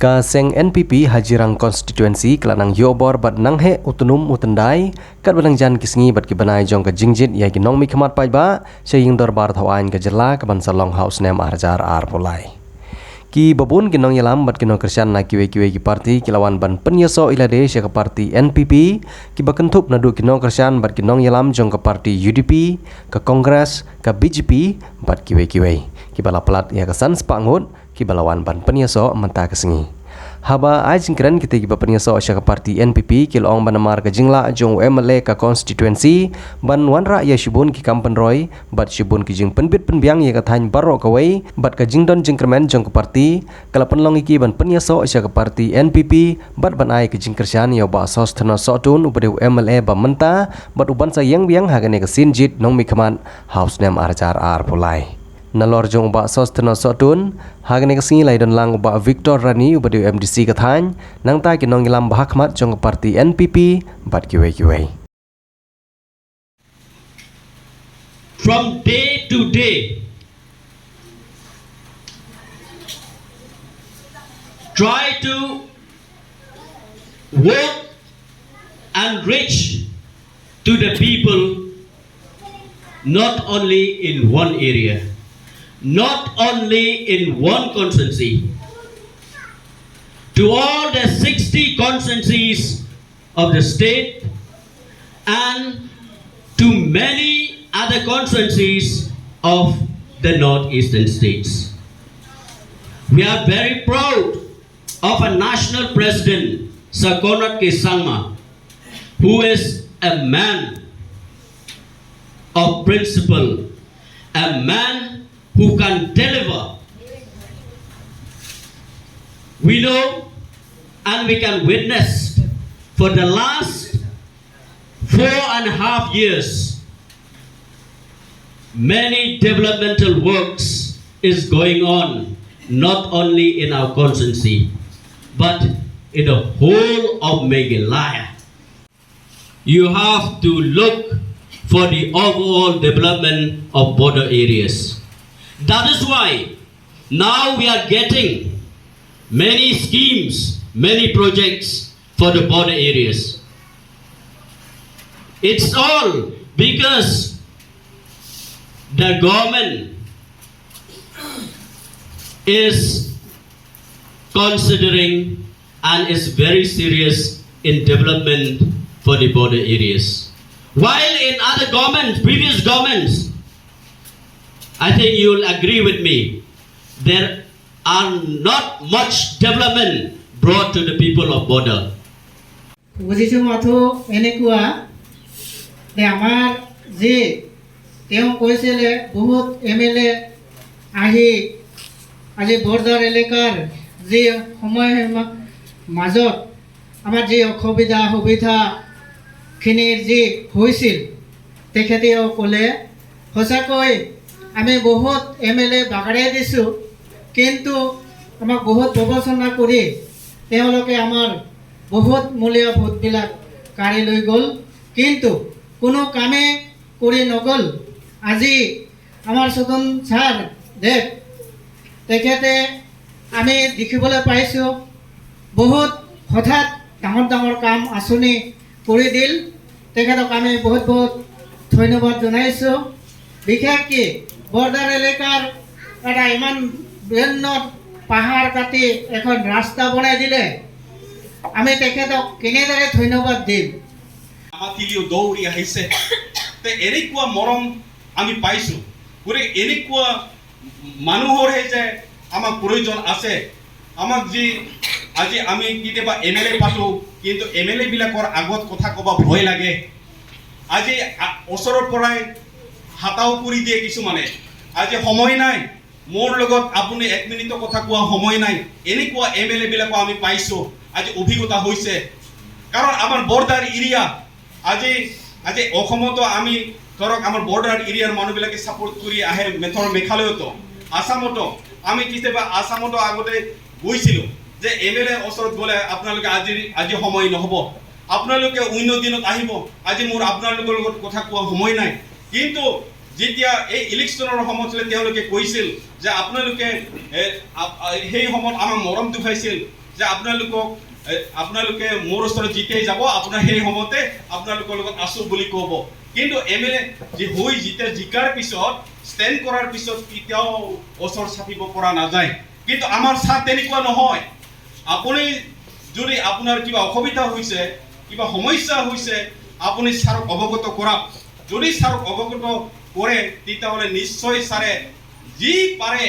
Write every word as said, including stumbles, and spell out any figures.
Ka seng N P P ha Jirang Constituency ka la nang ïoh bor bad nang heh u tnum u tyndai katba nang jan ki sngi bad ki bnai jong ka jingjied ïa ki nongmihkhmat paidbah sha ïing dorbar thaw aiñ ka jylla ka ban sa long ha u snem ar hajar arphew lai. Ki babun ki nongïalam bad ki nongkyrshan na kiwei kiwei ki parti ki la wan ban pynïasoh ïa lade sha ka parti N P P, kiba kynthup naduh ki nongkyrshan bad ki nongïalam jong ka parti U D P, ka Congress, ka B J P bad kiwei kiwei, kiba la palat ïa ka san spah ngut kiba la wan ban pynïasoh mynta ka sngi. Haba ai jingkren, kita kiba pynïasoh sha ka parti N P P ki la ong ba namar ka jinglah jong u M L A ka constituency ban wanrah ïa shibun ki kam pynroi bad shibun ki jingpynbit pynbiang ïa ka thaiñ baroh kawei bad ka jingdon jingkyrmen jong ka parti, ka la pynlong ïa ki ban pynïasoh sha ka parti N P P bad ban ai ka jingkyrshan ïa u Bah Sosthenes Sohtun uba dei u M L A ba mynta bad u ban sa ïeng biang ha kane ka sien jied nongmihkhmat ha u snem ar hajar arphew lai. Nalor jong u Bah Sosthenes Sohtun, ha kane ka sngi la ïadon lang u Bah Victor Rani uba dei u M D C ka thaiñ, nangta ki nongïalam ba ha khmat jong ka parti N P P bad kiwei kiwei. From day to day, try to work and reach to the people, not only in one area, not only in one constituency, to all the sixty constituencies of the state and to many other constituencies of the northeastern states. We are very proud of a national president, Sir Conrad K. Sangma, who is a man of principle, a man who can deliver. We know and we can witness for the last four and a half years, many developmental works is going on, not only in our constituency, but in the whole of Meghalaya. You have to look for the overall development of border areas. That is why now we are getting many schemes, many projects for the border areas. It's all because the government is considering and is very serious in development for the border areas. While in other governments, previous governments, I think you'll agree with me, there are not much development brought to the people of border. বুজিছো মাথো এনেকুৱা যে আমাৰ যি তেওঁ কৈছিলে বহুত এম এল এ আহি আজি বৰ্ডাৰ এলেকাৰ যি সময় সীমা মাজত আমাৰ যি অসুবিধা সুবিধাখিনিৰ যি হৈছিল তেখেতেও ক'লে, সঁচাকৈ আমি বহুত এম এল এ বাগৰাই দিছোঁ, কিন্তু আমাক বহুত প্ৰবঞ্চনা কৰি তেওঁলোকে আমাৰ বহুত মূলীয়া ভোটবিলাক কাঢ়ি লৈ গ'ল, কিন্তু কোনো কামে কৰি নগ'ল। আজি আমাৰ সুদন ছাৰ দেৱ তেখেতে আমি দেখিবলৈ পাইছোঁ বহুত হঠাৎ ডাঙৰ ডাঙৰ কাম আঁচনি কৰি দিল। তেখেতক আমি বহুত বহুত ধন্যবাদ জনাইছোঁ। বিশেষকৈ বৰ্ডাৰ এলেকাৰ এটা ইমান বৃহন্নত পাহাৰ কাটি এখন ৰাস্তা বনাই দিলে আমি তেখেতক কেনেদৰে ধন্যবাদ দিম? মাতিলেও দৌৰি আহিছে। তে এনেকুৱা মৰম আমি পাইছোঁ। গতিকে এনেকুৱা মানুহৰহে যে আমাক প্ৰয়োজন আছে। আমাক যি আজি আমি কেতিয়াবা এম এল এ পাতোঁ, কিন্তু এম এল এ বিলাকৰ আগত কথা ক'ব ভয় লাগে। আজি আ- ওচৰৰ পৰাই হাতাও কৰি দিয়ে কিছুমানে। আজি সময় নাই, মোৰ লগত আপুনি এক মিনিটৰ কথা কোৱা সময় নাই। এনেকুৱা এম এল এ বিলাকো আমি পাইছোঁ, আজি অভিজ্ঞতা হৈছে। কাৰণ আমাৰ বৰ্ডাৰ এৰিয়া, আজি আজি অসমতো আমি ধৰক আমাৰ বৰ্ডাৰ এৰিয়াৰ মানুহবিলাকে ছাপোৰ্ট কৰি আহে, মেথৰ মেঘালয়তো, আছামতো। আমি কেতিয়াবা আছামতো আগতে গৈছিলোঁ যে এম এল এ ওচৰত গ'লে আপোনালোকে আজি আজি সময় নহ'ব, আপোনালোকে অন্য দিনত আহিব, আজি মোৰ আপোনালোকৰ লগত কথা কোৱা সময় নাই। কিন্তু যেতিয়া এই ইলেকশ্যনৰ সময় আছিলে তেওঁলোকে কৈছিল যে আপোনালোকে এ, আ- আ- সেই সময়ত আমাক মৰম দেখুৱাইছিল যে আপোনালোকক, এ, আপোনালোকে মোৰ ওচৰত যেতিয়া যাব, আপোনাৰ সেই সময়তে আপোনালোকৰ লগত আছো বুলি ক'ব। কিন্তু এম এল এ যে হৈ যেতিয়া জিকাৰ পিছত, ষ্টেণ্ড কৰাৰ পিছত কেতিয়াও ওচৰ চাপিব পৰা নাযায়। কিন্তু আমাৰ ছাৰ তেনেকুৱা নহয়। আপুনি যদি আপোনাৰ কিবা অসুবিধা হৈছে, কিবা সমস্যা হৈছে, আপুনি ছাৰক অৱগত কৰাওক। যদি ছাৰক অৱগত কৰে, তেতিয়াহ'লে নিশ্চয় ছাৰে যি পাৰে